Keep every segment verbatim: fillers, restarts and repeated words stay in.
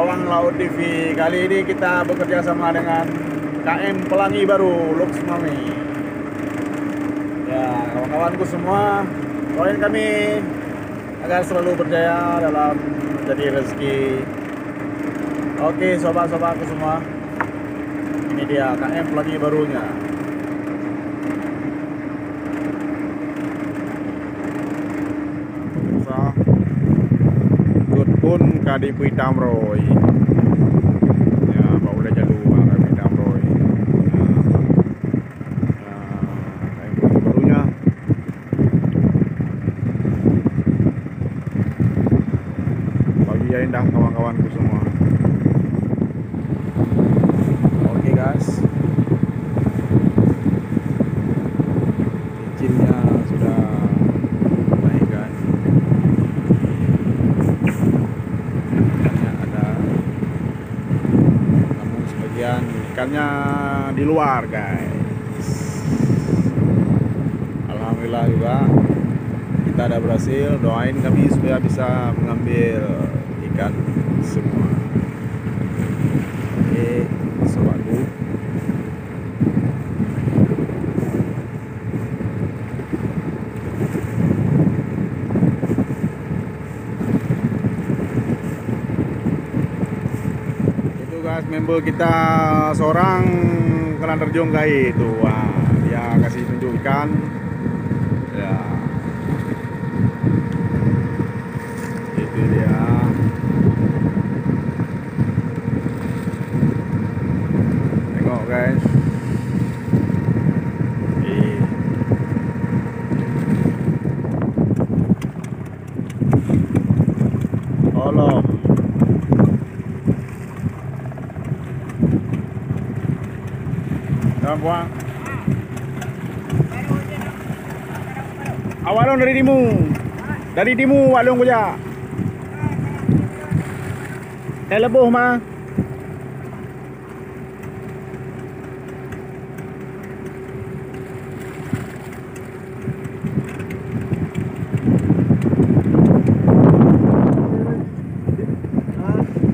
Bawang Laut T V, kali ini kita bekerja sama dengan K M Pelangi Baru, Lux Mami. Ya, kawan-kawanku semua, doain kami agar selalu berjaya dalam mencari rezeki. Oke, sobat-sobatku semua, ini dia K M Pelangi Barunya. Pemirsa, Cut pun ka dipeuitam roi. Ya, bak ulèe jalu ka dipeuitam roi. Ya. Ya, kain putih barunya. Pagi yang indah kawan-kawanku semua. Oke, guys. Cincinnya sudah naik, kan. Ikannya ada, namun sebagian ikannya di luar, guys. Alhamdulillah juga kita ada berhasil. Doain kami supaya bisa mengambil ikan semua. Oke, sobatku. Itu, guys, member kita seorang keunan terjun ke air tu. Wah, dia kasih tunjuk ikan. Ya. Itu dia. Tengok, guys. Eh. Allah. Tuan puan. Awak lôn dari timu. Dari timu awak lôn kujak. Eh, leboh ma.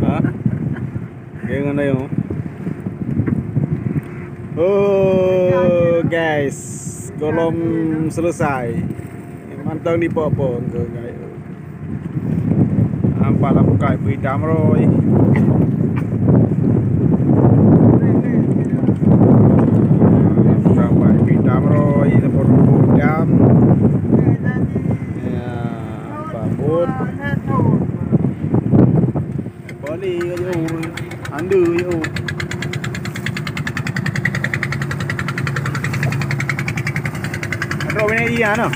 Ha? Oke, ngon ayo. Oh, guys, golom selesai. Mantong dipoh-poh ke, guys. Nampak lah bukai peuitam roi. Nampak peuitam roi, nampak peuitam. Ya, bambut. Boleh, yo. Ande, yo. Ada mana iya, no?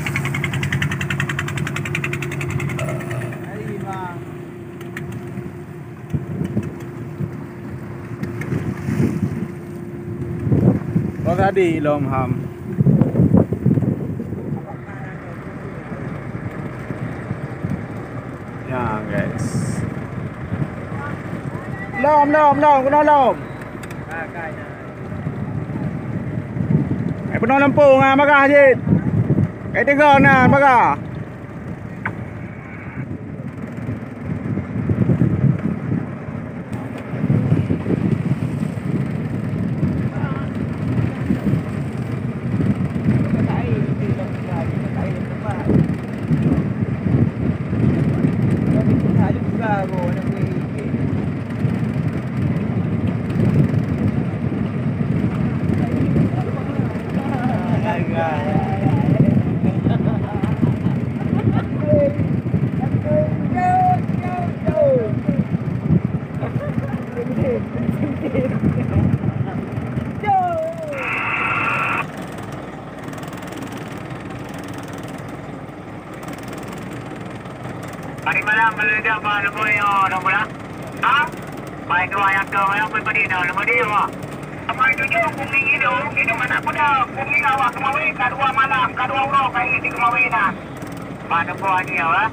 Oh, tadi lom ham. Ya, guys. Lom, lom, lom, keunoe lom. Eh, peunoh lampôh ngon bagah jih. Eh, tiga na bagah. Hari malam boleh dia apa nama yang orang bola? Ha? Pai dua yang tu, yang pun tadi dah, nama dia apa? Apa itu je, bumi hidup, hidup anak kuda, bumi awak kemawi, kadua malam, kadua uroe kai di kemawi nah. Mana buah ni apa?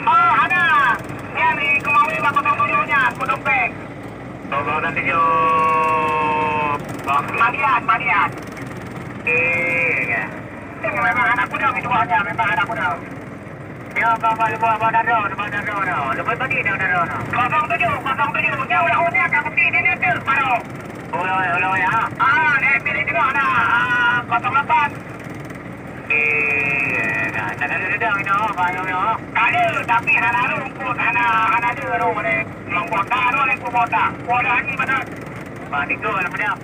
Oh, ada. Yang di kemawi bak kosong tujuh nya, kudung pek. Kosong tujuh. Malian, malian. Eh, ya. Memang anak kuda, memang anak kuda. Nyoe ka bak luwa bak daro, bak daro nyoe. Leubeh pagi dah daro nyoe. Kosong tujuh, kosong tujuh. Nyoe ulah usia ka bukti dia nyoe tu, baru. Uloi, uloi, ha. Ah, dia pilih tengok dah. Ah, kosong lapan. Eh, dah, dah, dah, dah, dah, dah, dah, dah. Ada, tapi hana rumput, hana, hana ada rumput. Memang botak tu, ada botak. Bola ni betul. Bah, tiga lah, betul.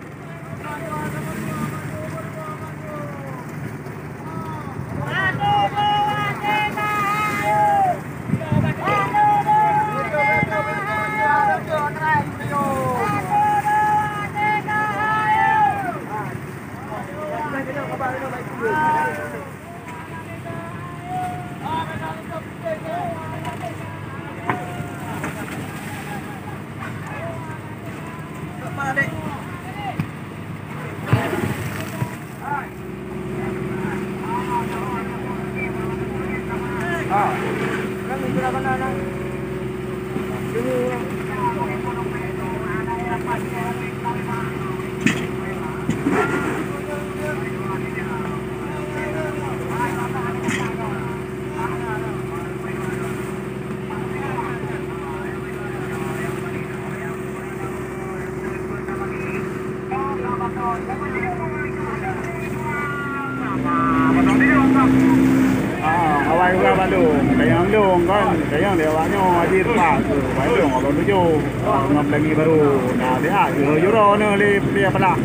Ah, awai urang bandum, kayang lôn kan, kayang lé awak nyoe, Haji Rupak tu, bandum abang tujoh, ah, ngon Pelangi Baru, nah, lihat, juro-juro ni lé, lé apalah.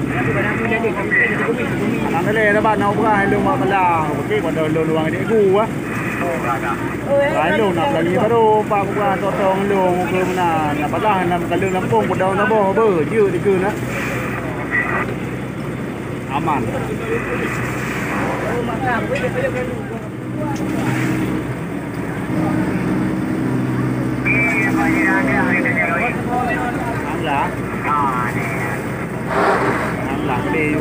Anak lé dapat nak ubah lôn buat apalah, okey, pada lôn luang adik ku, ah. Laén lôn na Pelangi Baru, pak buka totong lôn ke meunan. Apalah, na meukaleueng lampông, peudong saboh, beuh, jeuet dikeue na. Aman. Alah. Alah, deh.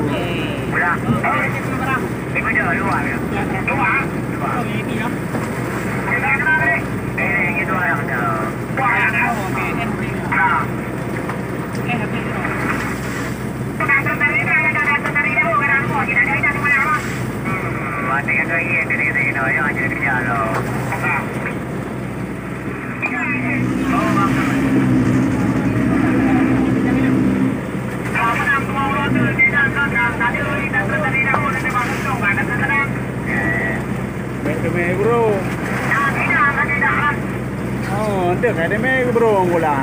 Bèk teumé, bro. Oh, enteuk ka teumé, bro, bola.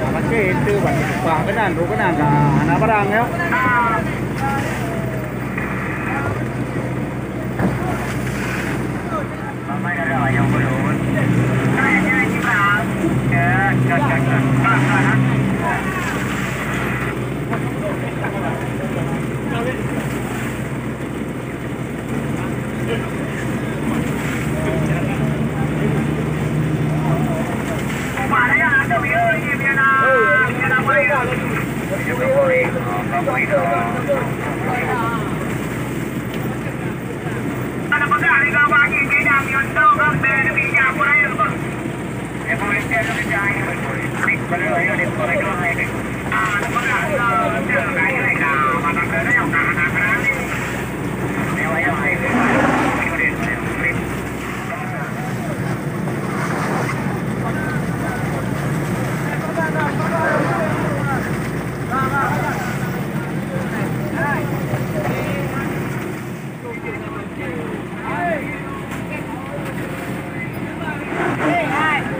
Pakai itu, bah, keunan, bro, keunan ka hana barang, ya.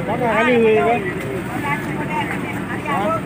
Berapa kali weh, kan? Ha?